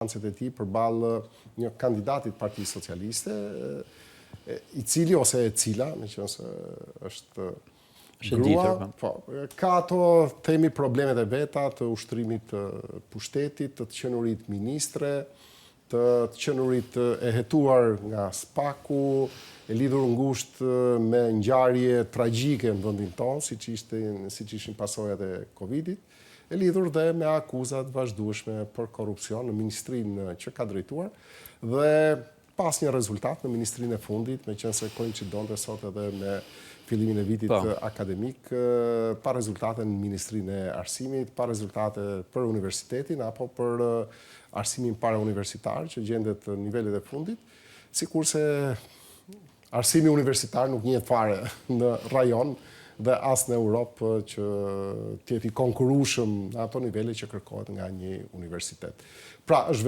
Shanset e tij përballë një kandidati të Partisë Socialiste, i cili ose e cila, meqenëse është grua, po, po, ka ato, themi, problemet e veta të ushtrimit të pushtetit, të të qenurit ministre, të të qenurit e hetuar nga SPAK-u, e lidhur ngushtë me ngjarje tragjike në vendin tonë, siç ishte siç ishin pasojat e Covidit, e lidhur dhe me akuza të vazhdueshme për korrupsion në ministrinë që ka drejtuar dhe pa asnjë rezultat në ministrinë e fundit, meqenëse koincidonte sot edhe me fillimin e vitit po. akademik, pa rezultate në Ministrinë e Arsimit, pa rezultate për universitetin apo për arsimin parauniversitar që gjendet në nivelet e fundit, sikurse Arsimi universitar nuk njihet fare në rajon dhe as në Europë që të jetë i konkurrueshëm në ato nivele që kërkohet nga një universitet. Pra, është